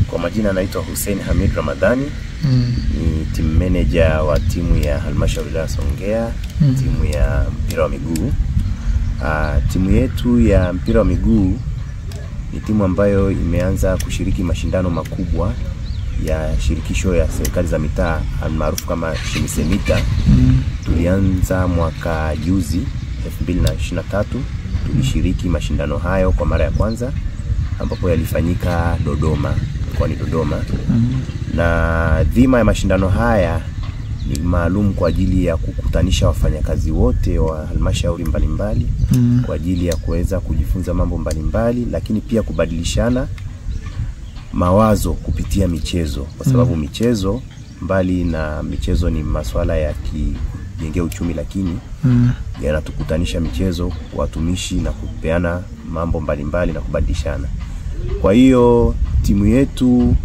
Kwa majina naitwa Hussein Hamid Ramadhani. Ni team manager wa timu ya Halmashauri ya Songea, timu ya mpira wa miguu. Timu yetu ya mpira wa miguu ni timu ambayo imeanza kushiriki mashindano makubwa ya shirikisho ya serikali za mitaa almaarufu kama Shimisemita. Tulianza mwaka juzi 2023, tulishiriki mashindano hayo kwa mara ya kwanza ambapo yalifanyika Dodoma, mkoani Dodoma. Na dhima ya mashindano haya ni maalum kwa ajili ya kukutanisha wafanyakazi wote wa halmashauri mbalimbali kwa ajili ya kuweza kujifunza mambo mbalimbali, lakini pia kubadilishana mawazo kupitia michezo, kwa sababu michezo, mbali na michezo ni masuala ya kijengea uchumi, lakini yanatukutanisha michezo, watumishi na kupeana mambo mbalimbali na kubadilishana. Kwa hiyo timu yetu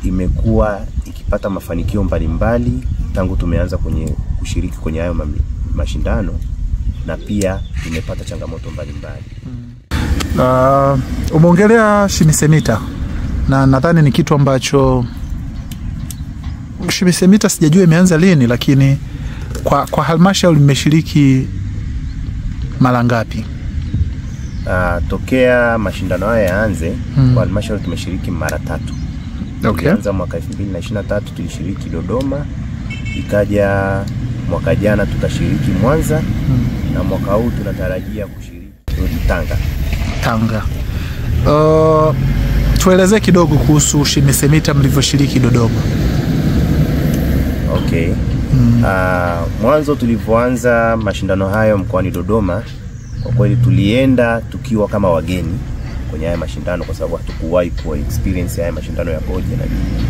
imekuwa ikipata mafanikio mbalimbali tangu tumeanza kwenye kushiriki kwenye hayo mashindano, na pia imepata changamoto mbalimbali. Umeongelea Shimisemita na nadhani ni kitu ambacho Shimisemita sijajua imeanza lini, lakini kwa halmashauri mmeshiriki mara ngapi? Tokea mashindano haya yaanze, kwa halmashauri tumeshiriki mara tatu. Tulianza mwaka 2023 tulishiriki Dodoma, ikaja mwaka jana tukashiriki Mwanza, na mwaka huu tunatarajia kushiriki Tanga. Tanga. Tueleze kidogo kuhusu Shimisemita mlivyoshiriki Dodoma. Okay. Mwanzo tulivyoanza mashindano hayo mkoani Dodoma, kwa kweli tulienda tukiwa kama wageni kwenye haya mashindano, kwa sababu hatukuwahi kuwa experience haya mashindano yakoje na nini.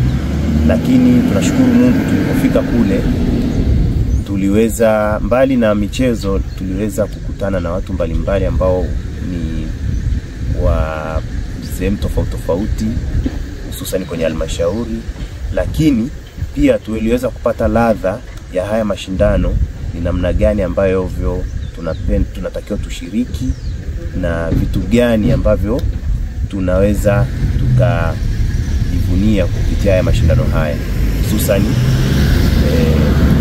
Lakini tunashukuru Mungu tulipofika kule tuliweza, mbali na michezo, tuliweza kukutana na watu mbalimbali ambao ni wa sehemu tofauti tofauti, hususan kwenye halmashauri, lakini pia tuliweza kupata ladha ya haya mashindano ni namna gani ambayo tunatakiwa tushiriki na vitu gani ambavyo tunaweza tukajivunia kupitia haya mashindano haya, hususan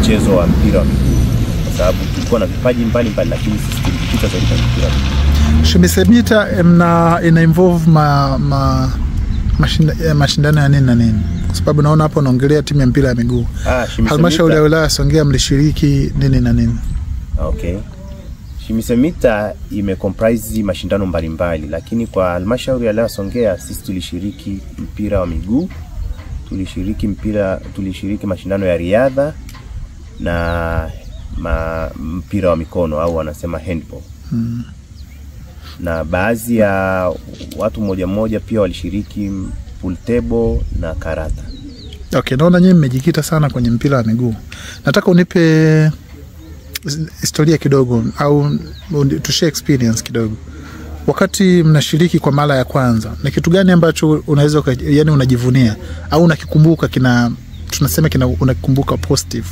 mchezo wa mpira wa miguu, kwa sababu tulikuwa na vipaji mbalimbali, lakini sisi tulijikita zaidi kwenye mpira wa miguu. Shimisemita ina involve mashindano ya nini na nini? Kwa sababu naona hapo unaongelea timu ya mpira ya miguu. Halmashauri ya wilaya Songea mlishiriki nini na nini? Okay. Shimisemita ime comprise mashindano mbalimbali, lakini kwa halmashauri ya wilaya Songea sisi tulishiriki mpira wa miguu, tulishiriki mashindano ya riadha na mpira wa mikono au wanasema handball. Na baadhi ya watu mmoja mmoja pia walishiriki pool table na karata. Okay, naona nyinyi mmejikita sana kwenye mpira wa miguu. Nataka unipe historia kidogo au tushare experience kidogo. Wakati mnashiriki kwa mara ya kwanza, ni kitu gani ambacho unaweza, yani unajivunia au unakikumbuka, tunasema unakikumbuka positive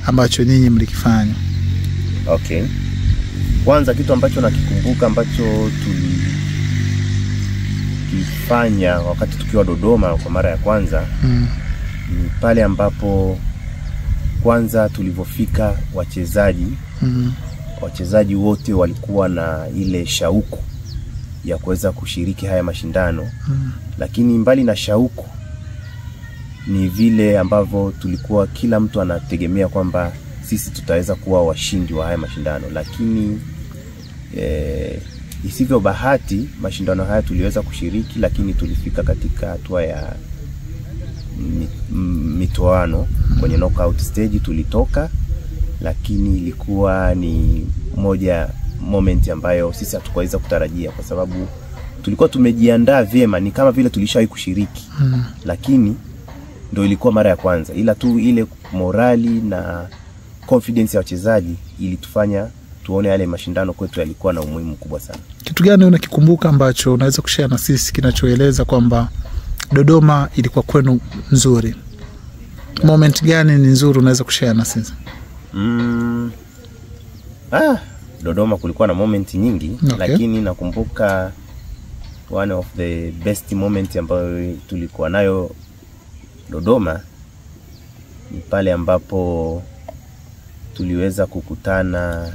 ambacho nyinyi mlikifanya? Okay. Kwanza kitu ambacho nakikumbuka ambacho tulikifanya wakati tukiwa Dodoma kwa mara ya kwanza, ni pale ambapo kwanza tulivofika wachezaji, wachezaji wote walikuwa na ile shauku ya kuweza kushiriki haya mashindano. Lakini mbali na shauku ni vile ambavyo tulikuwa kila mtu anategemea kwamba sisi tutaweza kuwa washindi wa haya mashindano, lakini isivyo bahati mashindano haya tuliweza kushiriki, lakini tulifika katika hatua ya mitoano kwenye knockout stage tulitoka, lakini ilikuwa ni moja moment ambayo sisi hatukuweza kutarajia, kwa sababu tulikuwa tumejiandaa vyema, ni kama vile tulishawahi kushiriki, lakini ndio ilikuwa mara ya kwanza, ila tu ile morali na confidence ya wachezaji ilitufanya tuone yale mashindano kwetu yalikuwa na umuhimu mkubwa sana. Kitu gani unakikumbuka ambacho unaweza kushare na sisi kinachoeleza kwamba Dodoma ilikuwa kwenu nzuri? Moment gani ni nzuri unaweza kushare na sisi? Dodoma kulikuwa na moment nyingi. Okay. Lakini nakumbuka one of the best moment ambayo tulikuwa nayo Dodoma ni pale ambapo tuliweza kukutana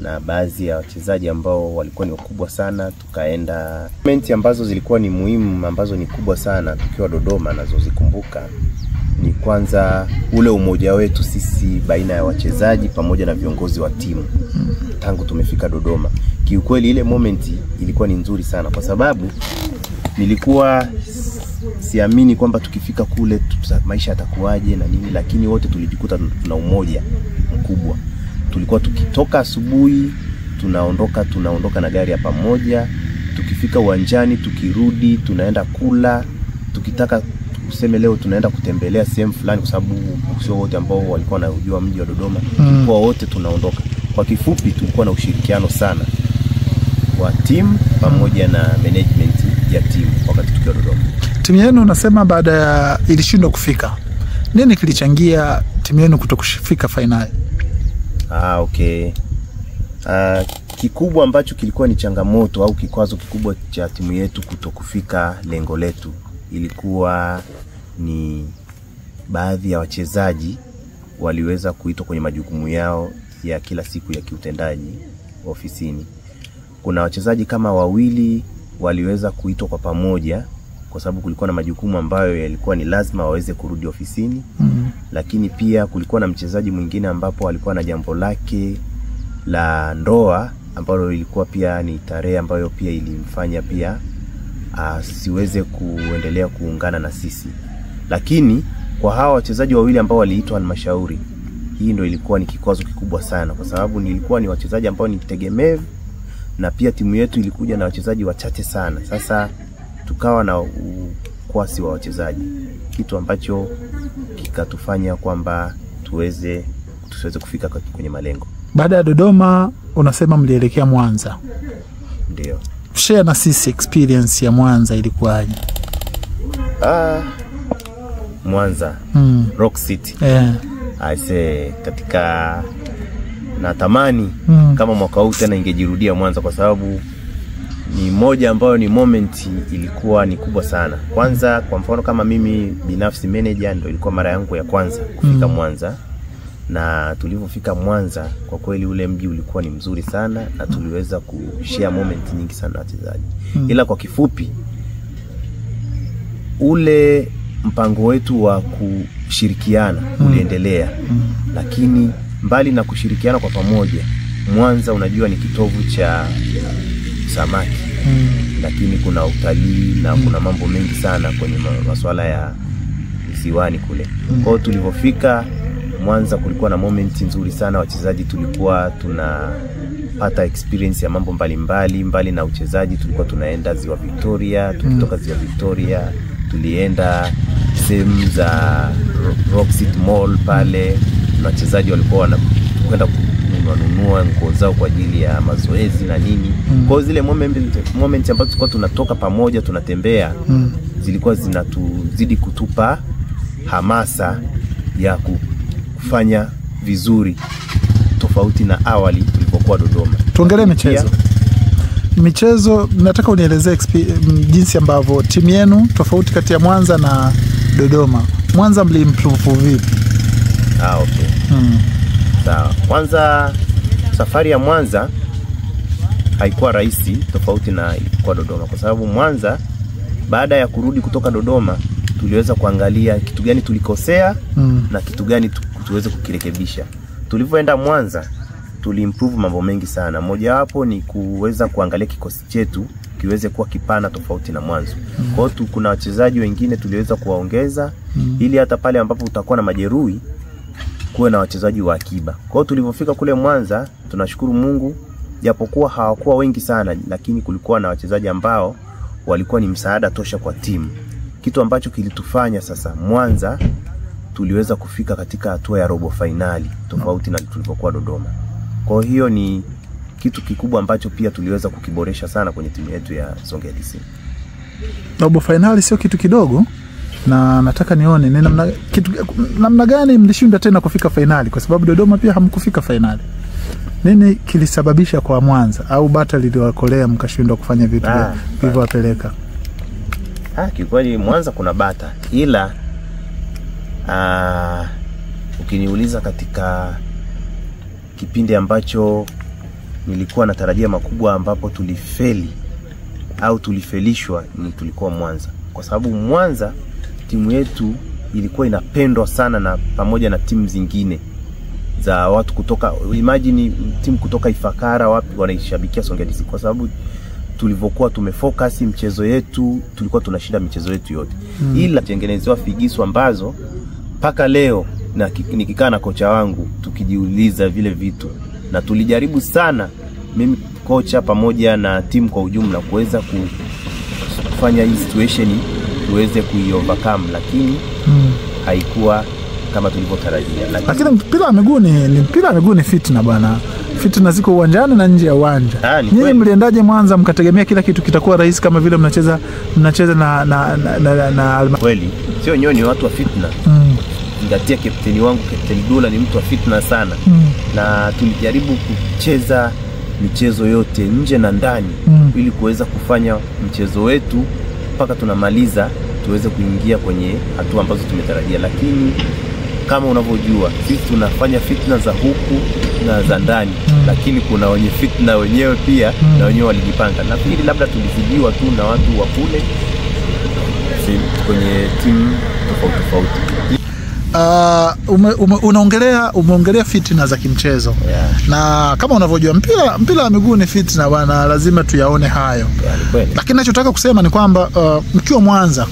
na baadhi ya wachezaji ambao walikuwa ni wakubwa sana. Tukaenda moment ambazo zilikuwa ni muhimu, ambazo ni kubwa sana tukiwa Dodoma nazozikumbuka ni kwanza ule umoja wetu sisi baina ya wachezaji pamoja na viongozi wa timu tangu tumefika Dodoma. Kiukweli ile moment ilikuwa ni nzuri sana kwa sababu nilikuwa siamini kwamba tukifika kule maisha yatakuwaje na nini, lakini wote tulijikuta tuna umoja mkubwa. Tulikuwa tukitoka asubuhi tunaondoka na gari ya pamoja, tukifika uwanjani, tukirudi tunaenda kula, tukitaka tuseme leo tunaenda kutembelea sehemu fulani kwa sababu sio wote ambao walikuwa wanajua mji wa Dodoma, tulikuwa wote tunaondoka. Kwa kifupi tulikuwa na ushirikiano sana wa timu pamoja na management ya timu wakati tukiwa Dodoma. Timu yenu unasema baada ya ilishindwa kufika. Nini kilichangia timu yenu kutokufika finali? Okay. Kikubwa ambacho kilikuwa ni changamoto au kikwazo kikubwa cha timu yetu kutokufika lengo letu ilikuwa ni baadhi ya wachezaji waliweza kuitwa kwenye majukumu yao ya kila siku ya kiutendaji ofisini. Kuna wachezaji kama wawili waliweza kuitwa kwa pamoja kwa sababu kulikuwa na majukumu ambayo yalikuwa ni lazima waweze kurudi ofisini. Lakini pia kulikuwa na mchezaji mwingine ambapo alikuwa na jambo lake la ndoa ambalo ilikuwa pia ni tarehe ambayo pia ilimfanya pia asiweze kuendelea kuungana na sisi. Lakini kwa hawa wachezaji wawili ambao waliitwa halmashauri, hii ndio ilikuwa ni kikwazo kikubwa sana kwa sababu nilikuwa ni wachezaji ambao ni tegemevu na pia timu yetu ilikuja na wachezaji wachache sana. Sasa tukawa na ukwasi wa wachezaji, kitu ambacho kikatufanya kwamba tusiweze kufika kwenye malengo. Baada ya Dodoma unasema mlielekea Mwanza. Ndio. Share na sisi experience ya Mwanza ilikuwaje? Mwanza, Rock City. I say katika natamani kama mwaka huu tena ingejirudia Mwanza kwa sababu ni moja ambayo ni moment ilikuwa ni kubwa sana. Kwanza kwa mfano kama mimi binafsi manager ndio ilikuwa mara yangu ya kwanza kufika Mwanza. Na tulipofika Mwanza kwa kweli ule mji ulikuwa ni mzuri sana na tuliweza kushare moment nyingi sana na wachezaji. Ila kwa kifupi ule mpango wetu wa kushirikiana uliendelea. Lakini mbali na kushirikiana kwa pamoja, Mwanza unajua ni kitovu cha samaki. Lakini kuna utalii na kuna mambo mengi sana kwenye masuala ya visiwani kule. Kwa hiyo tulipofika Mwanza kulikuwa na moment nzuri sana, wachezaji tulikuwa tunapata experience ya mambo mbalimbali, mbali na uchezaji tulikuwa tunaenda Ziwa Victoria, tukitoka Ziwa Victoria tulienda sehemu za Rock City Mall pale, na wachezaji walikuwa wanakwenda kununua nguo zao kwa ajili ya mazoezi na nini. Kwa hiyo zile moment ambazo tulikuwa tunatoka pamoja tunatembea zilikuwa zinatuzidi kutupa hamasa ya kufanya vizuri tofauti na awali tulipokuwa Dodoma. Tuongelee michezo. Michezo nataka unielezee jinsi ambavyo timu yenu tofauti kati ya Mwanza na Dodoma. Mwanza mliimprove vipi? Okay. Sawa. Kwanza safari ya Mwanza haikuwa rahisi tofauti na ilikuwa Dodoma kwa sababu Mwanza baada ya kurudi kutoka Dodoma tuliweza kuangalia kitu gani tulikosea na kitu gani tuweze kukirekebisha. Tulipoenda Mwanza tuliimprove mambo mengi sana. Moja wapo ni kuweza kuangalia kikosi chetu kiweze kuwa kipana tofauti na mwanzo. Kwa hiyo kuna wachezaji wengine tuliweza kuwaongeza ili hata pale ambapo utakuwa na majeruhi kuwe na wachezaji wa akiba. Kwa hiyo tulipofika kule Mwanza tunashukuru Mungu, japokuwa hawakuwa wengi sana lakini kulikuwa na wachezaji ambao walikuwa ni msaada tosha kwa timu. Kitu ambacho kilitufanya sasa Mwanza tuliweza kufika katika hatua ya robo finali tofauti na tulipokuwa Dodoma. Kwa hiyo ni kitu kikubwa ambacho pia tuliweza kukiboresha sana kwenye timu yetu ya Songea DC. Robo finali sio kitu kidogo, na nataka nione ni namna gani mlishinda tena kufika finali kwa sababu Dodoma pia hamkufika finali. Nini kilisababisha kwa Mwanza au bata liliwakolea mkashindwa kufanya vitu vilivyowapeleka? Kiukweli Mwanza kuna bata, ila ukiniuliza katika kipindi ambacho nilikuwa natarajia makubwa ambapo tulifeli au tulifelishwa ni tulikuwa Mwanza. Kwa sababu Mwanza timu yetu ilikuwa inapendwa sana na pamoja na timu zingine za watu kutoka, imagine timu kutoka Ifakara wapi wanaishabikia Songea DC, kwa sababu tulivyokuwa tumefocus mchezo yetu tulikuwa tunashinda michezo yetu yote. Ila tengenezewa figisu ambazo mpaka leo na nikikaa na kocha wangu tukijiuliza vile vitu, na tulijaribu sana mimi kocha pamoja na timu kwa ujumla kuweza kufanya hii situation tuweze kuiovercome, lakini haikuwa kama tulivyotarajia. Lakini mpira wa miguu ni mpira wa miguu ni fitna bwana. Fitna ziko uwanjani na nje ya uwanja. Nyinyi mliendaje Mwanza mkategemea kila kitu kitakuwa rahisi kama vile mnacheza na kweli? Sio nyoyo ni watu wa fitna. Zingatia kapteni wangu Captain Dula ni mtu wa fitna sana. Na tulijaribu kucheza michezo yote nje na ndani ili kuweza kufanya mchezo wetu mpaka tunamaliza tuweze kuingia kwenye hatua ambazo tumetarajia. Lakini kama unavyojua sisi tunafanya fitna za huku na za ndani, lakini kuna wenye fitna wenyewe pia na wenyewe walijipanga. Nafikiri labda tulizidiwa tu na watu wa kule kwenye timu tofauti tofauti. Umeongelea fitna za kimchezo. Na kama unavyojua mpira wa miguu ni fitna bwana, lazima tuyaone hayo. Lakini ninachotaka kusema ni kwamba mkiwa Mwanza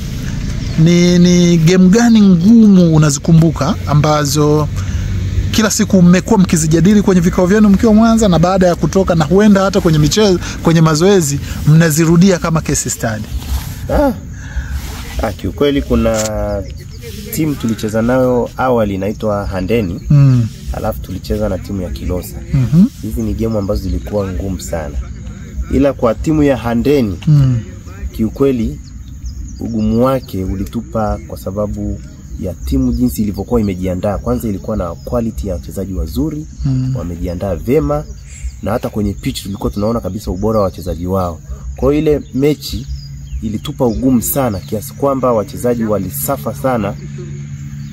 ni game gani ngumu unazikumbuka ambazo kila siku mmekuwa mkizijadili kwenye vikao vyenu mkiwa Mwanza, na baada ya kutoka na huenda hata kwenye michezo, kwenye mazoezi mnazirudia kama case study? Kiukweli kuna timu tulicheza nayo awali inaitwa Handeni. Alafu tulicheza na timu ya Kilosa. Hizi ni game ambazo zilikuwa ngumu sana. Ila kwa timu ya Handeni kiukweli ugumu wake ulitupa kwa sababu ya timu jinsi ilivyokuwa imejiandaa. Kwanza ilikuwa na quality ya wachezaji wazuri, wamejiandaa vema, na hata kwenye pitch tulikuwa tunaona kabisa ubora wa wachezaji wao. Kwa hiyo ile mechi ilitupa ugumu sana kiasi kwamba wachezaji walisafa sana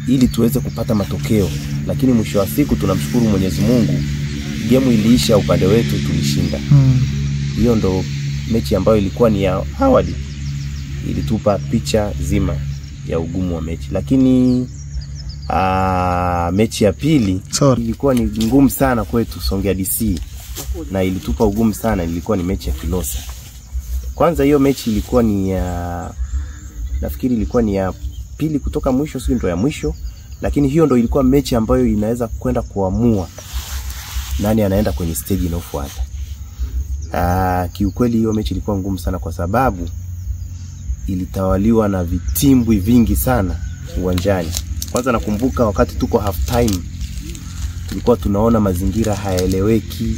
ili tuweze kupata matokeo. Lakini mwisho wa siku tunamshukuru Mwenyezi Mungu, game iliisha upande wetu, tulishinda. Hiyo ndo mechi ambayo ilikuwa ni ya awali, ilitupa picha zima ya ugumu wa mechi. Lakini mechi ya pili ilikuwa ni ngumu sana kwetu Songea DC, na ilitupa ugumu sana, ilikuwa ni mechi ya Kilosa. Kwanza hiyo mechi ilikuwa ni ya, nafikiri ilikuwa ni ya pili kutoka mwisho, sio ndo ya mwisho, lakini hiyo ndo ilikuwa mechi ambayo inaweza kwenda kuamua nani anaenda kwenye stage inayofuata. Kiukweli hiyo mechi ilikuwa ngumu sana kwa sababu ilitawaliwa na vitimbwi vingi sana uwanjani. Kwanza nakumbuka wakati tuko half time tulikuwa tunaona mazingira hayaeleweki.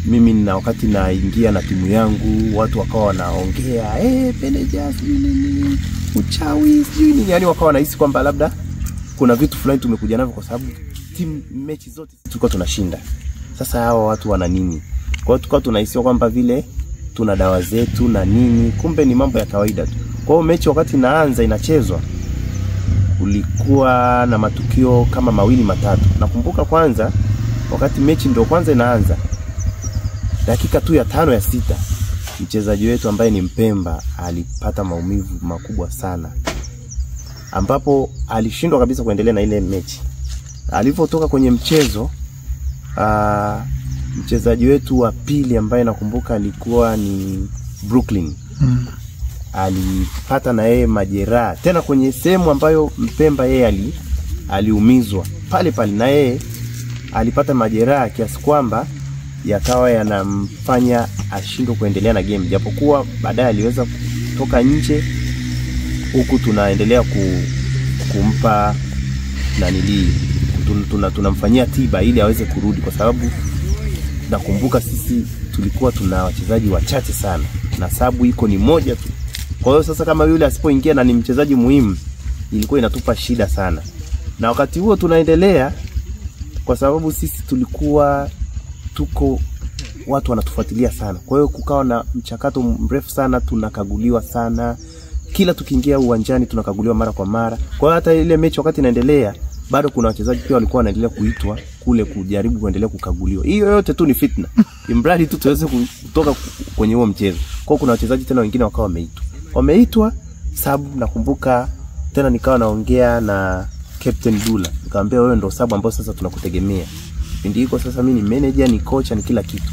Mimi na wakati naingia na timu yangu watu wakawa wanaongea, Peneja sijui nini, uchawi sijui nini, yani wakawa wanahisi kwamba labda kuna vitu fulani tumekuja navyo kwa sababu timu mechi zote tulikuwa tunashinda. Sasa hawa watu wana nini? Kwa hiyo tulikuwa tunahisi kwamba vile tuna dawa zetu na nini, kumbe ni mambo ya kawaida tu. Kwa hiyo mechi wakati inaanza inachezwa ulikuwa na matukio kama mawili matatu. Nakumbuka kwanza wakati mechi ndio kwanza inaanza, dakika tu ya 5 ya 6, mchezaji wetu ambaye ni Mpemba alipata maumivu makubwa sana, ambapo alishindwa kabisa kuendelea na ile mechi. Alipotoka kwenye mchezo, mchezaji wetu wa pili ambaye nakumbuka alikuwa ni Brooklyn, alipata na yeye majeraha tena kwenye sehemu ambayo Mpemba yeye aliumizwa pale pale, na yeye alipata majeraha kiasi kwamba yakawa yanamfanya ashindwe kuendelea na game, japokuwa baadaye aliweza kutoka nje huku tunaendelea kumpa nanili, tunamfanyia tiba ili aweze kurudi, kwa sababu nakumbuka sisi tulikuwa tuna wachezaji wachache sana na sabu iko ni moja tu. Kwa hiyo sasa kama yule asipoingia na ni mchezaji muhimu, ilikuwa inatupa shida sana. Na wakati huo tunaendelea, kwa sababu sisi tulikuwa Tuko watu wanatufuatilia sana. Kwa hiyo kukawa na mchakato mrefu sana, tunakaguliwa sana. Kila tukiingia uwanjani tunakaguliwa mara kwa mara. Kwa hiyo hata ile mechi wakati inaendelea bado kuna wachezaji pia walikuwa wanaendelea kuitwa kule kujaribu kuendelea kukaguliwa. Hiyo yote tu ni fitna. Imradi tu tuweze kutoka kwenye huo mchezo. Kwa hiyo kuna wachezaji tena wengine wakawa wameitwa. Wameitwa sababu nakumbuka tena nikawa naongea na Captain Dula. Nikamwambia wewe ndio sababu ambao sasa tunakutegemea. Kipindi hiko sasa mimi ni manager, ni kocha, ni kila kitu.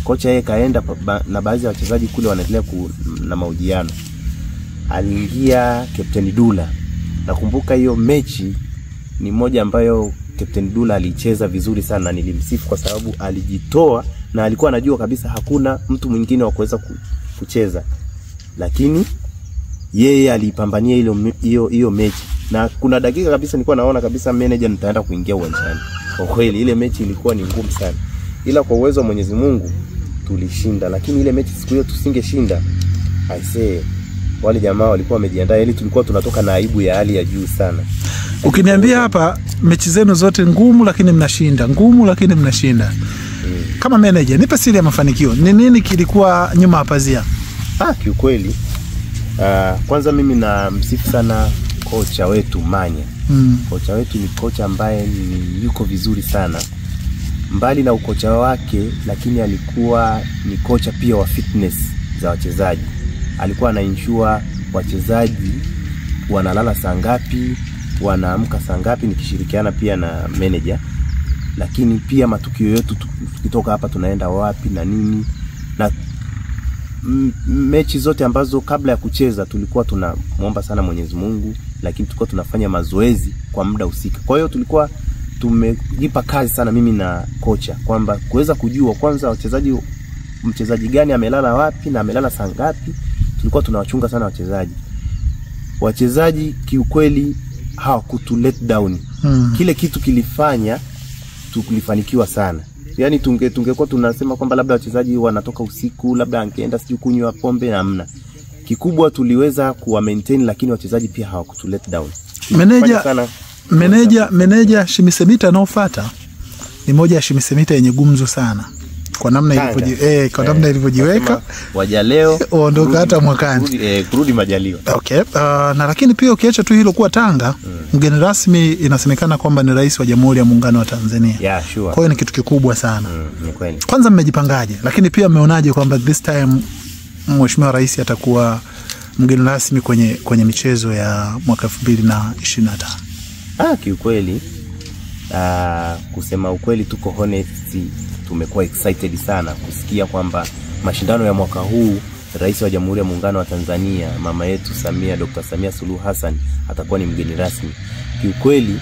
Kocha yeye kaenda na baadhi ya wachezaji kule wanaendelea na mahojiano. Aliingia Captain Dula. Nakumbuka hiyo mechi ni moja ambayo Captain Dula alicheza vizuri sana, nilimsifu kwa sababu alijitoa na alikuwa anajua kabisa hakuna mtu mwingine wa kuweza kucheza. Lakini yeye alipambania hiyo mechi. Na kuna dakika kabisa nilikuwa naona kabisa manager nitaenda kuingia uwanjani. Kwa kweli ile mechi ilikuwa ni ngumu sana. Ila kwa uwezo wa Mwenyezi Mungu tulishinda. Lakini ile mechi siku hiyo tusingeshinda, I say wale jamaa walikuwa wamejiandaa, ili tulikuwa tunatoka na aibu ya hali ya juu sana. Ukiniambia hapa mechi zenu zote ngumu lakini mnashinda, ngumu lakini mnashinda. Kama manager, nipe siri ya mafanikio. Ni nini kilikuwa nyuma ya pazia? Kiukweli kwanza mimi na msifu sana kocha wetu Manya. Kocha wetu ni kocha ambaye ni yuko vizuri sana. Mbali na ukocha wake, lakini alikuwa ni kocha pia wa fitness za wachezaji. Alikuwa ana-ensure wachezaji wanalala saa ngapi, wanaamka saa ngapi, nikishirikiana pia na manager. Lakini pia matukio yetu tukitoka hapa tunaenda wapi na nini. Na mechi zote ambazo kabla ya kucheza tulikuwa tunamuomba sana Mwenyezi Mungu, lakini tulikuwa tunafanya mazoezi kwa muda husika. Kwa hiyo tulikuwa tumejipa kazi sana mimi na kocha kwamba kuweza kujua kwanza wachezaji, mchezaji gani amelala wapi na amelala saa ngapi. Tulikuwa tunawachunga sana wachezaji. Wachezaji kiukweli hawakutu let down. Kile kitu kilifanya tulifanikiwa sana. Yaani tungekuwa tunasema kwamba labda wachezaji wanatoka usiku, labda angeenda siju kunywa pombe, hamna. Kikubwa tuliweza kuwa maintain, lakini wachezaji pia hawakutu let down. Meneja Shimisemita anaofuata ni moja ya Shimisemita yenye gumzo sana. Kwa namna namna ilivyojiweka waja leo ondoka hata mwakani, kurudi majaliwa. Okay. Na lakini pia ukiacha tu hilo kuwa Tanga, mgeni rasmi inasemekana kwamba ni Rais wa Jamhuri ya Muungano wa Tanzania. Yeah, sure. Kwa hiyo ni kitu kikubwa sana. Ni kweli. Kwanza mmejipangaje? Lakini pia mmeonaje kwamba this time Mheshimiwa Rais atakuwa mgeni rasmi kwenye michezo ya mwaka 2025? Kiukweli, kusema ukweli tuko honest, tumekuwa excited sana kusikia kwamba mashindano ya mwaka huu Rais wa Jamhuri ya Muungano wa Tanzania mama yetu Samia, Dr. Samia Suluhu Hassan atakuwa ni mgeni rasmi. Kiukweli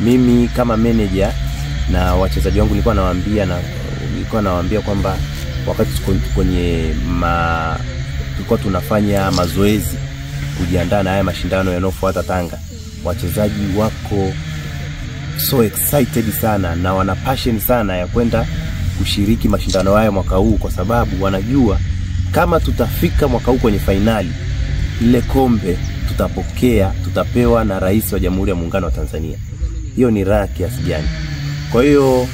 mimi kama manager na wachezaji wangu nilikuwa nawaambia kwamba wakati kwenye tulikuwa tunafanya mazoezi kujiandaa na haya mashindano yanayofuata Tanga, wachezaji wako so excited sana na wana passion sana ya kwenda kushiriki mashindano haya mwaka huu, kwa sababu wanajua kama tutafika mwaka huu kwenye finali, ile kombe tutapokea, tutapewa na Rais wa Jamhuri ya Muungano wa Tanzania. Hiyo ni raha kiasi gani. Kwa hiyo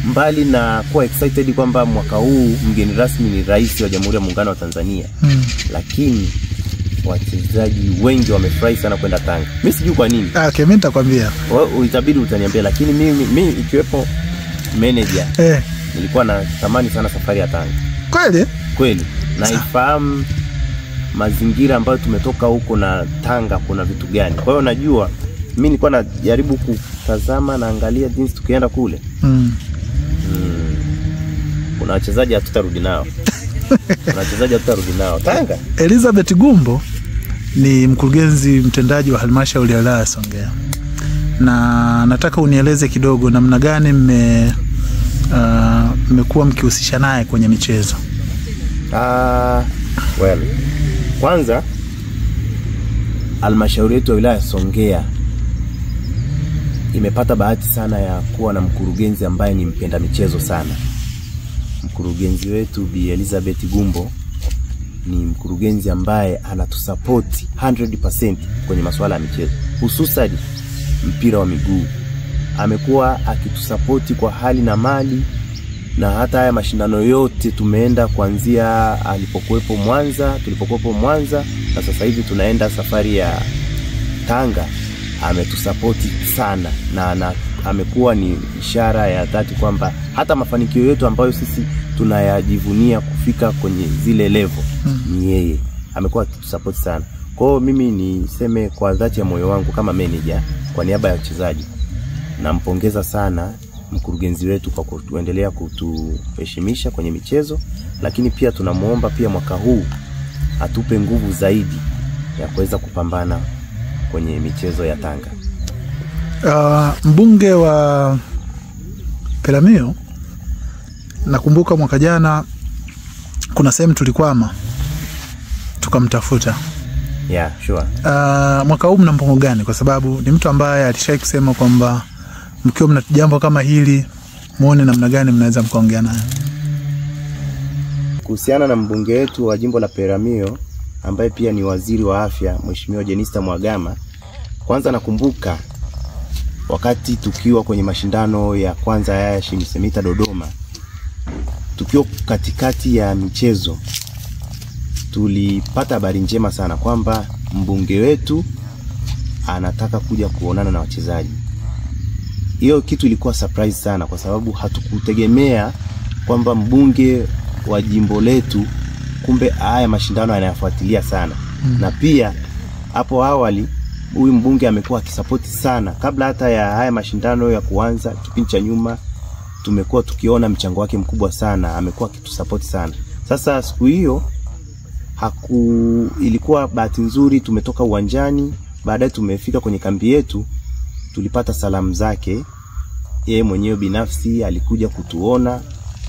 mbali na kuwa excited kwamba mwaka huu mgeni rasmi ni Rais wa Jamhuri ya Muungano wa Tanzania, lakini wachezaji wengi wamefurahi sana kwenda Tanga. Mimi sijui kwa nini. Okay, mimi nitakwambia. Wewe itabidi utaniambia, lakini mimi ikiwepo manager, nilikuwa natamani sana safari ya Tanga. Kweli? Kweli. Naifahamu mazingira ambayo tumetoka huko na Tanga kuna vitu gani. Kwa hiyo najua mimi nilikuwa najaribu kutazama na angalia jinsi tukienda kule. Kuna wachezaji hatutarudi nao. Kuna wachezaji hatutarudi nao Tanga. Elizabeth Gumbo ni mkurugenzi mtendaji wa halmashauri ya wilaya ya Songea. Na nataka unieleze kidogo namna gani mmekuwa mkihusisha naye kwenye michezo. Well, kwanza halmashauri yetu ya wilaya ya Songea imepata bahati sana ya kuwa na mkurugenzi ambaye ni mpenda michezo sana. Mkurugenzi wetu Bi Elizabeth Gumbo ni mkurugenzi ambaye anatusupport 100% kwenye masuala ya michezo, hususan mpira wa miguu. Amekuwa akitusapoti kwa hali na mali Na hata haya mashindano yote tumeenda kuanzia alipokuwepo Mwanza, tulipokuwepo Mwanza, na sasa hivi tunaenda safari ya Tanga, ametusapoti sana na amekuwa ni ishara ya dhati kwamba hata mafanikio yetu ambayo sisi tunayajivunia kufika kwenye zile level ni yeye amekuwa akitusapoti sana. Kwa hiyo mimi niseme kwa dhati ya moyo wangu kama manager, kwa niaba ya wachezaji, nampongeza sana mkurugenzi wetu kwa kuendelea kutuheshimisha kwenye michezo, lakini pia tunamuomba pia mwaka huu atupe nguvu zaidi ya kuweza kupambana kwenye michezo ya Tanga. Mbunge wa Peramiho, nakumbuka mwaka jana kuna sehemu tulikwama tukamtafuta. Yeah, sure. Mwaka huu mna mpango gani? Kwa sababu ni mtu ambaye alishai kusema kwamba mkiwa mna jambo kama hili muone namna gani mnaweza mkaongea naye. Kuhusiana na mbunge wetu wa jimbo la Peramiho ambaye pia ni waziri wa afya, Mheshimiwa Jenista Mhagama, kwanza nakumbuka wakati tukiwa kwenye mashindano ya kwanza ya Shimisemita Dodoma, tukiwa katikati ya michezo, tulipata habari njema sana kwamba mbunge wetu anataka kuja kuonana na wachezaji. Hiyo kitu ilikuwa surprise sana kwa sababu hatukutegemea kwamba mbunge wa jimbo letu kumbe haya mashindano anayafuatilia sana. Na pia hapo awali huyu mbunge amekuwa akisupport sana kabla hata ya haya mashindano ya kuanza. Kipindi cha nyuma tumekuwa tukiona mchango wake mkubwa sana, amekuwa akitusupport sana. Sasa siku hiyo ilikuwa bahati nzuri tumetoka uwanjani, baadaye tumefika kwenye kambi yetu, tulipata salamu zake. Yeye mwenyewe binafsi alikuja kutuona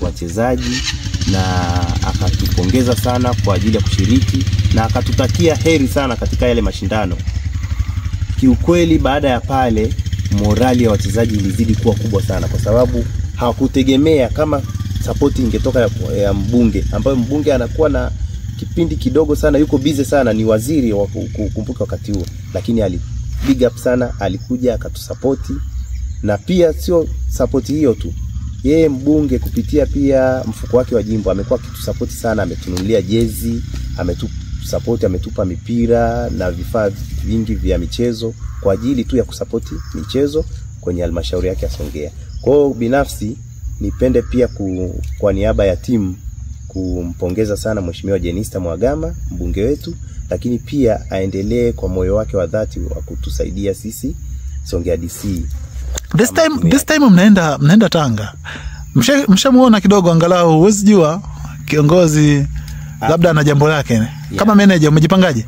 wachezaji na akatupongeza sana kwa ajili ya kushiriki na akatutakia heri sana katika yale mashindano. Kiukweli baada ya pale morali ya wachezaji ilizidi kuwa kubwa sana kwa sababu hawakutegemea kama support ingetoka ya mbunge, ambayo mbunge anakuwa na kipindi kidogo sana, yuko busy sana, ni waziri wa kukumbuka wakati huo, lakini ali big up sana, alikuja akatusapoti. Na pia sio support hiyo tu, yeye mbunge kupitia pia mfuko wake wa jimbo amekuwa akitusapoti sana, ametununulia jezi, ametusupport, ametupa mipira na vifaa vingi vya michezo kwa ajili tu ya kusapoti michezo kwenye halmashauri yake ya Songea. Kwa hiyo binafsi nipende pia kwa niaba ya timu kumpongeza sana Mheshimiwa Jenista Mhagama mbunge wetu, lakini pia aendelee kwa moyo wake wa dhati wa kutusaidia sisi Songea DC. This time mnaenda Tanga. Mshamuona kidogo angalau, huwezi jua kiongozi labda ana jambo lake. Yeah. Kama manager umejipangaje?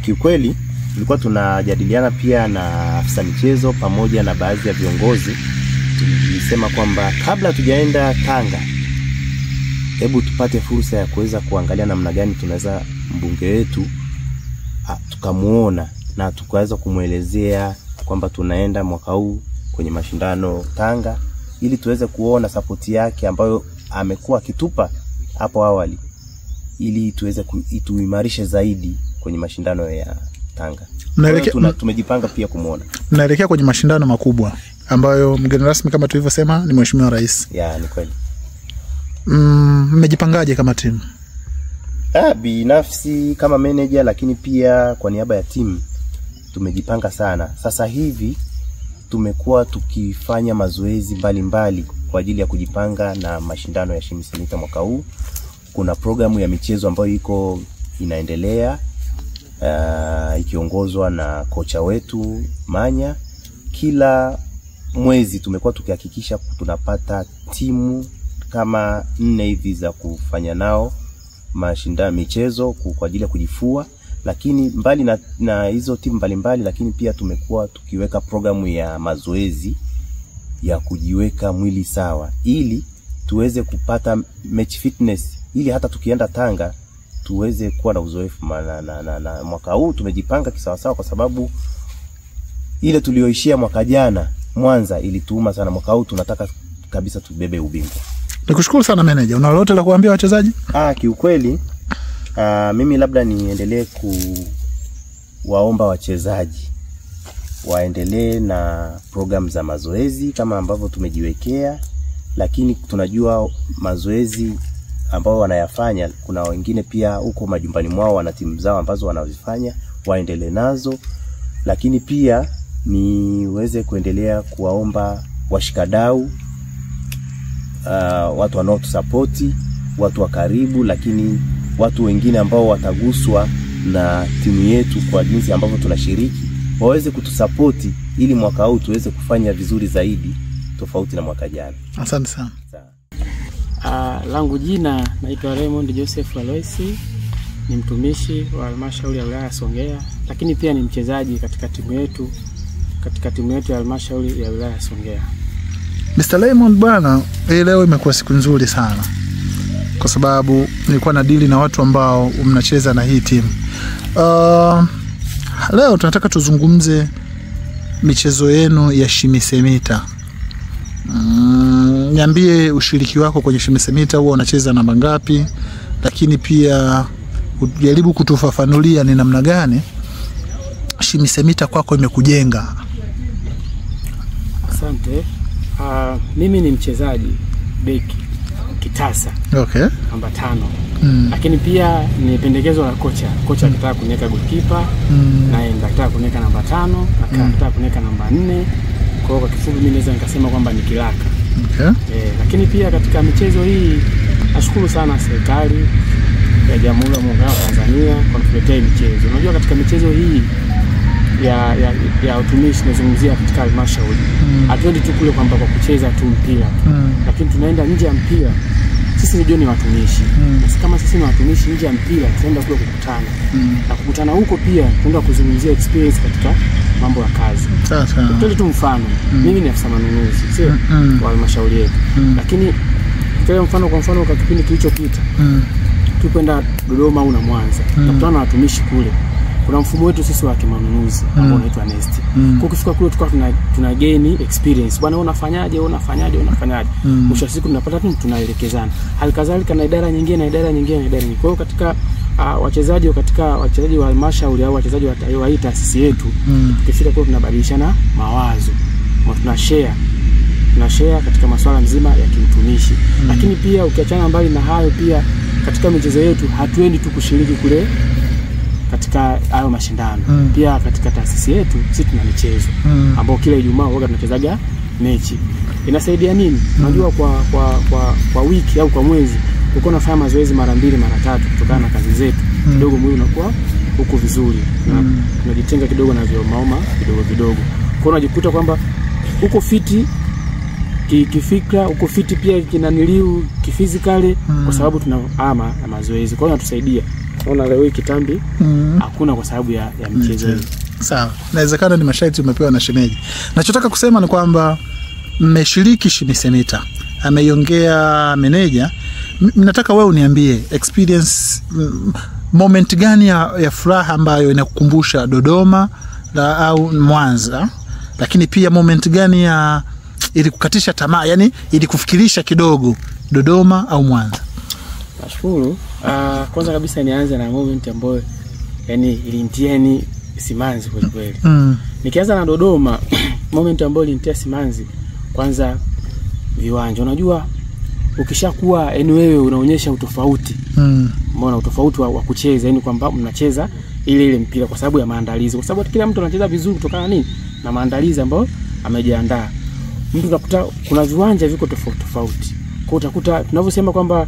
Kiukweli tulikuwa tunajadiliana pia na afisa michezo pamoja na baadhi ya viongozi. Tulisema kwamba kabla tujaenda Tanga, hebu tupate fursa ya kuweza kuangalia namna gani tunaweza mbunge wetu tukamuona na tukaweza kumuelezea kwamba tunaenda mwaka huu kwenye mashindano Tanga, ili tuweze kuona support yake ambayo amekuwa akitupa hapo awali, ili tuweze tuimarishe zaidi kwenye mashindano ya Tanga. Tumejipanga pia kumuona. Mnaelekea kwenye mashindano makubwa ambayo mgeni rasmi kama tulivyosema ni Mheshimiwa Rais. Ya, ni kweli. Mmejipangaje kama timu? Binafsi kama manager, lakini pia kwa niaba ya timu tumejipanga sana. Sasa hivi tumekuwa tukifanya mazoezi mbalimbali kwa ajili ya kujipanga na mashindano ya Shimisemita mwaka huu. Kuna programu ya michezo ambayo iko inaendelea, ikiongozwa na kocha wetu Manya. Kila mwezi tumekuwa tukihakikisha tunapata timu kama 4 hivi za kufanya nao mashindano michezo kwa ajili ya kujifua. Lakini mbali na hizo timu mbalimbali, lakini pia tumekuwa tukiweka programu ya mazoezi ya kujiweka mwili sawa ili tuweze kupata match fitness, ili hata tukienda Tanga tuweze kuwa na uzoefu. Na mwaka huu tumejipanga kisawasawa kwa sababu ile tulioishia mwaka jana Mwanza ilituuma sana. Mwaka huu tunataka kabisa tubebe ubingwa. Nikushukuru sana manager. Una lolote la kuambia wachezaji? Kiukweli mimi labda niendelee kuwaomba wachezaji waendelee na program za mazoezi kama ambavyo tumejiwekea, Lakini tunajua mazoezi ambao wanayafanya, kuna wengine pia huko majumbani mwao wana timu zao ambazo wanazifanya, waendelee nazo. Lakini pia niweze kuendelea kuwaomba washikadau, watu wanaotusapoti, watu wa karibu, lakini watu wengine ambao wataguswa na timu yetu kwa jinsi ambavyo tunashiriki, waweze kutusapoti ili mwaka huu tuweze kufanya vizuri zaidi tofauti na mwaka jana. Asante sana. Langu jina naitwa Raymond Joseph Aloisi, ni mtumishi wa halmashauri ya wilaya ya Songea, lakini pia ni mchezaji katika timu yetu, ya halmashauri ya wilaya ya Songea. Mr. Raymond bwana, leo imekuwa siku nzuri sana kwa sababu nilikuwa na deal na watu ambao mnacheza na hii timu. Leo tunataka tuzungumze michezo yenu ya Shimisemita. Niambie ushiriki wako kwenye Shimisemita, huwa unacheza namba ngapi? Lakini pia ujaribu kutufafanulia ni namna gani Shimisemita kwako imekujenga. Asante. Mimi ni mchezaji beki kitasa. Okay. Namba 5. Lakini pia ni pendekezo la kocha. Kocha akitaka kuniweka goalkeeper, naenda akitaka kuniweka namba 5, akitaka kuniweka namba 4. Kwa hiyo kwa kifupi mimi naweza nikasema kwamba ni kiraka. Okay. Lakini pia katika michezo hii nashukuru sana serikali ya Jamhuri ya Muungano wa Tanzania kwa kutuletea michezo. Unajua katika michezo hii ya utumishi nazungumzia katika halmashauri. Hatuendi tu kule kwamba kwa kucheza tu mpira tu. Lakini tunaenda nje ya mpira. Sisi ndio ni watumishi. Na kama sisi ni watumishi nje ya mpira tunaenda kule kukutana. Na kukutana huko pia tunaenda kuzungumzia experience katika mambo ya kazi. Sasa. Tutoe tu mfano. Mimi ni afisa manunuzi, sio? Wa halmashauri yetu. Lakini tutoe mfano, kwa mfano kwa kipindi kilichopita. Tulipoenda Dodoma au na Mwanza, tunakutana na watumishi kule. Kuna mfumo wetu sisi wa kimanunuzi ambao unaitwa Nest. Kwa kufika kule tukawa tuna gain experience. Bwana wewe unafanyaje? Wewe unafanyaje? Wewe unafanyaje? Mwisho wa siku tunapata tunaelekezana. Halikadhalika na idara nyingine na idara nyingine na idara nyingine. Kwa hiyo katika wachezaji wa halmashauri au wachezaji wa hii taasisi yetu, tukifika kule tunabadilishana mawazo. Tuna share katika masuala mzima ya kiutumishi. Lakini pia ukiachana mbali na hayo, pia katika michezo yetu hatuendi tu kushiriki kule katika hayo mashindano. Pia katika taasisi yetu sisi tuna michezo ambao kila Ijumaa huwa tunachezaga mechi. Inasaidia nini? Unajua kwa wiki au kwa mwezi uko unafanya mazoezi mara 2 mara 3 kutokana na kazi zetu. Kidogo mwili unakuwa huko vizuri. Na tunajitenga kidogo na vyomaoma kidogo vidogo. Kwa hiyo unajikuta kwamba uko fiti kifikra, uko fiti pia kinaniliu kifizikali, kwa sababu tuna ama mazoezi. Kwa hiyo inatusaidia. Unaona leo kitambi hakuna kwa sababu ya michezo. Sawa. Inawezekana ni masharti umepewa na shemeji. Nachotaka kusema ni kwamba mmeshiriki Shimisemita. Ameiongea meneja. Nataka wewe uniambie experience, moment gani ya furaha ambayo inakukumbusha Dodoma au Mwanza, lakini pia moment gani ya ilikukatisha tamaa, yani ilikufikirisha kidogo Dodoma au Mwanza? Nashukuru. Kwanza kabisa nianze na moment ambayo yani ilinitia ni simanzi kweli kweli. Nikianza na Dodoma, moment ambayo ilinitia simanzi kwanza viwanja. Unajua ukishakuwa yani wewe unaonyesha utofauti. Umeona utofauti wa kucheza, yani kwamba mnacheza ile mpira kwa sababu ya maandalizi. Kwa sababu kila mtu anacheza vizuri kutokana na nini? Na maandalizi ambayo amejiandaa. Mtu utakuta kuna viwanja viko tofauti tofauti. Kwa utakuta tunavyosema kwamba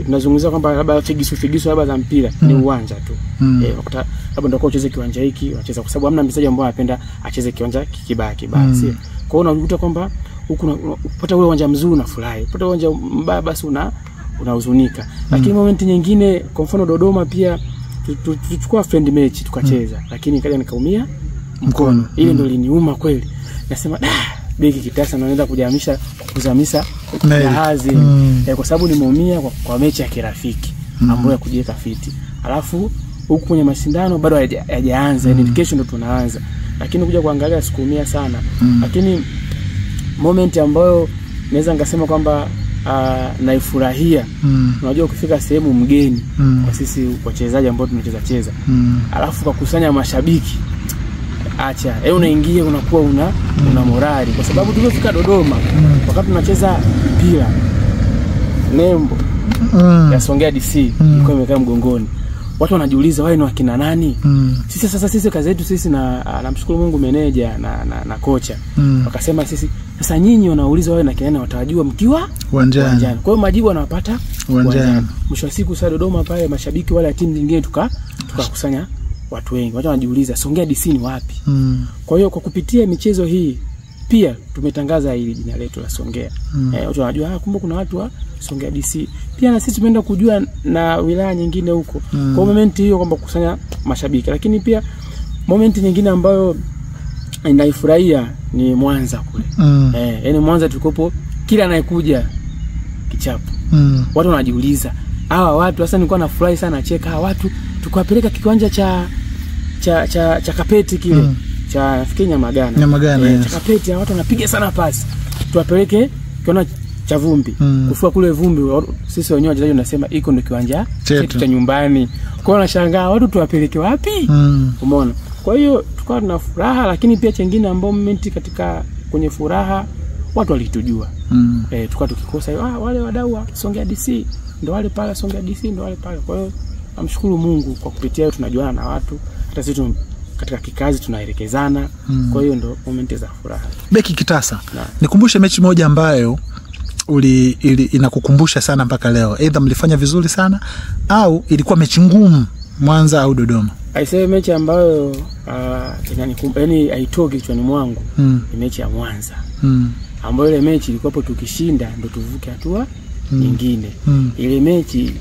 tunazungumzia kwamba labda figisu labda za mpira ni uwanja tu. Utakuta labda ndio ucheze kiwanja hiki, unacheza kwa sababu hamna mchezaji ambaye anapenda acheze kiwanja kibaya kibaya, sio? Kwa hiyo unakuta kwamba huku unapata ule uwanja mzuri unafurahi, unapata uwanja mbaya basi unahuzunika. Lakini moment nyingine kwa mfano Dodoma pia tulichukua friend match tukacheza, lakini nikaja nikaumia mkono. Ile ndio iliniuma kweli. Nasema beki kitasa naenda kuzamisha jahazi kwa sababu nimeumia kwa mechi ya kirafiki ambayo ya kujiweka fiti. Alafu huku kwenye mashindano bado hayajaanza, yani kesho ndo tunaanza. Lakini kuja kuangalia sikuumia sana. Lakini moment ambayo naweza nikasema kwamba naifurahia. Unajua ukifika sehemu mgeni kwa sisi wachezaji ambao tunacheza cheza, alafu kukusanya mashabiki Acha, unaingia unakuwa una morali kwa sababu tulipofika Dodoma wakati tunacheza mpira nembo ya Songea DC ilikuwa imekaa mgongoni. Watu wanajiuliza wao ni wakina nani? Sisi sasa sisi kazi yetu sisi na namshukuru Mungu meneja na kocha. Wakasema sisi sasa nyinyi wanauliza wao na kina nani watawajua mkiwa uwanjani. Kwa hiyo majibu wanapata uwanjani. Mwisho wa siku sasa Dodoma pale mashabiki wale wa timu nyingine tukakusanya watu wengi. Watu wanajiuliza Songea DC ni wapi? Kwa hiyo kwa kupitia michezo hii pia tumetangaza hili jina letu la Songea. Watu wanajua kumbe kuna watu wa Songea DC. Pia na sisi tumeenda kujua na wilaya nyingine huko. Kwa moment hiyo kwamba kukusanya mashabiki. Lakini pia moment nyingine ambayo naifurahia ni Mwanza kule. Yaani Mwanza tulikopo kila anayekuja kichapo. Watu wanajiuliza hawa watu sasa nilikuwa nafurahi sana nacheka hawa watu tukawapeleka kiwanja cha Kapeti kile. Cha nafikiri Nyamagana. Yes. Cha Kapeti watu wanapiga sana pasi. Tuwapeleke kiona cha vumbi. Kufua kule vumbi sisi wenyewe wachezaji tunasema iko ndio kiwanja chetu cha nyumbani. Kwa hiyo nashangaa watu tuwapeleke wapi? Umeona? Kwa hiyo tukawa tuna furaha, lakini pia chengine ambao moment katika kwenye furaha watu walitujua. Tukawa tukikosa wale wadau wa Songea DC ndio wale pale, Songea DC ndio wale pale. Kwa hiyo namshukuru Mungu kwa kupitia hiyo tunajuana na watu, hata sisi katika kikazi tunaelekezana. Kwa hiyo ndio moment za furaha. Beki Kitasa, nikumbushe mechi moja ambayo inakukumbusha sana mpaka leo. Either mlifanya vizuri sana au ilikuwa mechi ngumu Mwanza au Dodoma. Aisee, mechi ambayo inanikumbuka, yani haitoki kichwani mwangu, ni mechi ya Mwanza. Ambayo ile mechi ilikuwa hapo tukishinda ndio tuvuke hatua nyingine. Ile mechi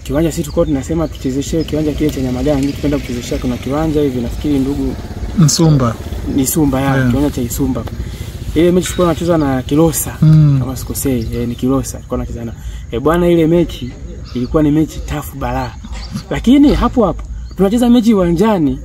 kiwanja sisi tulikuwa tunasema tuchezeshe kiwanja kile cha Nyamagana, ndio tupenda kuchezeshea kuna kiwanja hivi nafikiri ndugu Msumba. Ni Sumba ya kiwanja cha Isumba. Ile mechi tulikuwa tunacheza na Kilosa kama sikosei, ni Kilosa tulikuwa tunacheza na. Bwana ile mechi ilikuwa ni mechi tafu balaa. Lakini hapo hapo tunacheza mechi uwanjani.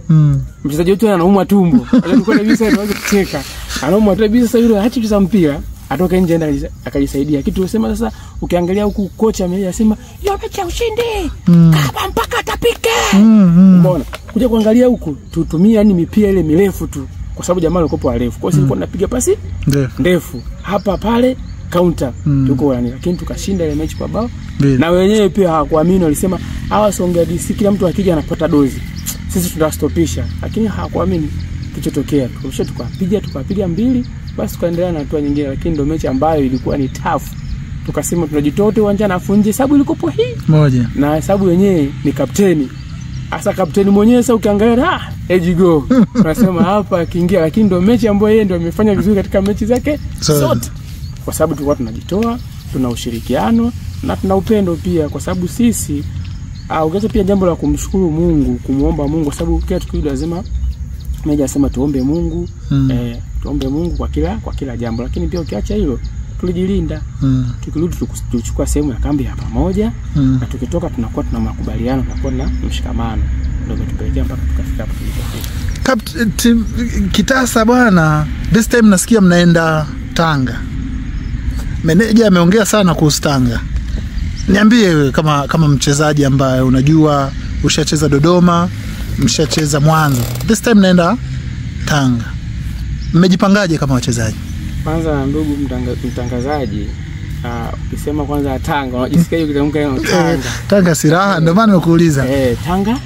Mchezaji wetu anaumwa tumbo. Alikuwa kabisa anaweza kucheka. Anaumwa tumbo sasa yule haachi kucheza mpira, atoke nje aende akajisaidia. Kitu unasema sasa ukiangalia huku kocha amesema hiyo mechi ya ushindi. Kaba mpaka atapike. Umeona? Kuja kuangalia huku tutumie yani mipira ile mirefu tu kwa sababu jamaa alikuwa warefu. Kwa hiyo sisi tunapiga pasi ndefu. Hapa pale counter tuko yani, lakini tukashinda ile mechi kwa bao. Na wenyewe pia hawakuamini, walisema hawa Songea DC kila mtu akija anapata dozi. Sisi tunastopisha, lakini hawakuamini kilichotokea. Tukapiga 2, basi tukaendelea na hatua nyingine, lakini ndio mechi ambayo ilikuwa ni tough. Tukasema tunajitoa wote uwanjani afu nje hesabu ilikopo hii moja. Na hesabu yenyewe ni kapteni. Asa kapteni mwenyewe sasa ukiangalia ejigo. Tunasema hapa akiingia, lakini ndio mechi ambayo yeye ndio amefanya vizuri katika mechi zake zote. Kwa sababu tulikuwa tunajitoa, tuna ushirikiano na tuna upendo pia, kwa sababu sisi ukiacha pia jambo la kumshukuru Mungu, kumuomba Mungu, kwa sababu kila tukio lazima mmoja asema tuombe Mungu, tuombe Mungu kwa kila jambo. Lakini pia ukiacha hilo tulijilinda. Tukirudi tulichukua sehemu ya kambi ya pamoja, na tukitoka tunakuwa tuna makubaliano, tunakuwa na mshikamano. Ndio umetupelekea mpaka tukafika hapo tulipofika. Captain Kitasa bwana, this time nasikia mnaenda Tanga. Meneja ameongea sana kuhusu Tanga. Niambie wewe kama mchezaji ambaye unajua ushacheza Dodoma, mshacheza Mwanza. This time naenda Tanga. Mmejipangaje kama wachezaji? Kwanza ndugu mtangazaji, ukisema kwanza Tanga unajisikia hiyo kitamka hiyo Tanga. Tanga si raha, ndio maana nimekuuliza.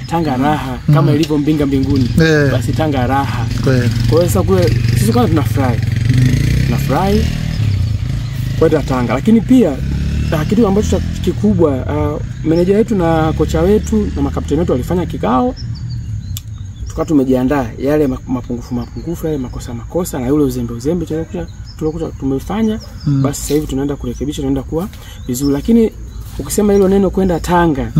Tanga raha kama ilivyo mbinga mbinguni. Basi Tanga raha. Kweli. Kwa hiyo sasa kule sisi kwanza tunafurahi. Tunafurahi kwenda Tanga. Lakini pia kitu ambacho kikubwa, meneja wetu na kocha wetu na makapteni wetu walifanya kikao. Tukawa tumejiandaa yale mapungufu yale makosa na yule uzembe tuliokuwa tumefanya. Basi sasa hivi tunaenda kurekebisha, tunaenda kuwa vizuri. Lakini ukisema hilo neno kwenda Tanga,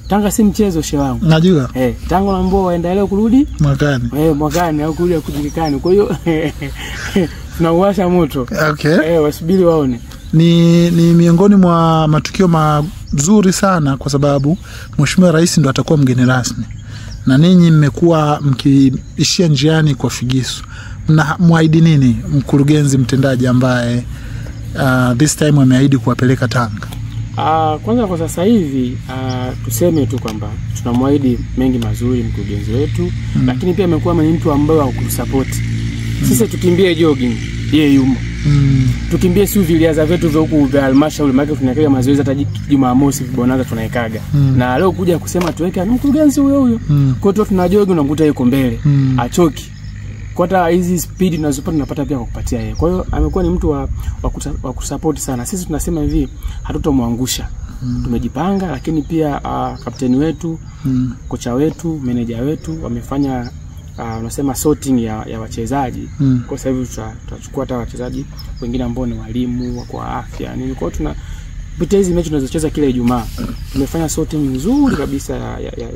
Tanga si mchezo shehe wangu. Najua. Tanga naomba waendelee kurudi mwakani. Mwakani au kurudi kujulikana. Kwa hiyo tunauwasha moto. Okay. Wasubiri waone. Ni miongoni mwa matukio mazuri sana kwa sababu Mheshimiwa Rais ndo atakuwa mgeni rasmi. Na ninyi mmekuwa mkiishia njiani kwa figisu. Mna muahidi nini mkurugenzi mtendaji ambaye this time ameahidi kuwapeleka Tanga? Kwanza kwa sasa hivi tuseme tu kwamba tunamwahidi mengi mazuri mkurugenzi wetu, lakini pia amekuwa ni mtu ambaye hakutusupport. Sisi tukimbie jogging, yeye yumo. Tukimbie si viliaza vyetu vya huku vya halmashauri, maana tunaweka mazoezi hata Jumamosi vibonanza tunaikaga. Na leo kuja kusema tuweke ni mkurugenzi huyo huyo. Kwa hiyo tuna jogging unamkuta yuko mbele, achoki. Kwa hata hizi speed tunazopata tunapata pia kwa kupatia yeye. Kwa hiyo amekuwa ni mtu wa kusupport sana. Sisi tunasema hivi, hatutomwangusha. Tumejipanga, lakini pia kapteni wetu, kocha wetu, meneja wetu wamefanya unasema sorting ya wachezaji. Kwa sasa hivi tutachukua hata wachezaji wengine ambao ni walimu kwa afya nini. Kwa hiyo tuna kupitia hizi mechi tunazocheza kila Ijumaa tumefanya sorting nzuri kabisa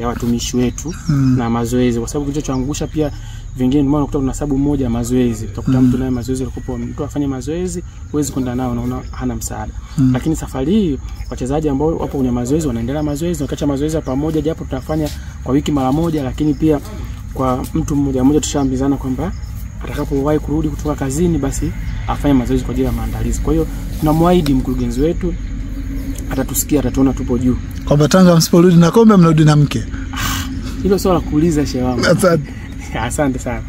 ya watumishi wetu na mazoezi, kwa sababu kilichoangusha pia vingine ndio unakuta kuna sababu moja ya mazoezi, utakuta mtu naye mazoezi alikopo, mtu afanye mazoezi huwezi kwenda nao, unaona hana msaada. Lakini safari hii wachezaji ambao wapo kwenye mazoezi wanaendelea mazoezi, wakaacha mazoezi pamoja, japo tunafanya kwa wiki mara moja, lakini pia kwa mtu mmoja mmoja tushaambizana kwamba atakapowahi kurudi kutoka kazini basi afanye mazoezi kwa ajili ya maandalizi. Kwa hiyo tunamwaahidi mkurugenzi wetu atatusikia, atatuona tupo juu. Kwamba Tanga msiporudi na kombe mnarudi na mke. Hilo swala kuuliza shehe wangu. Asante. Asante sana.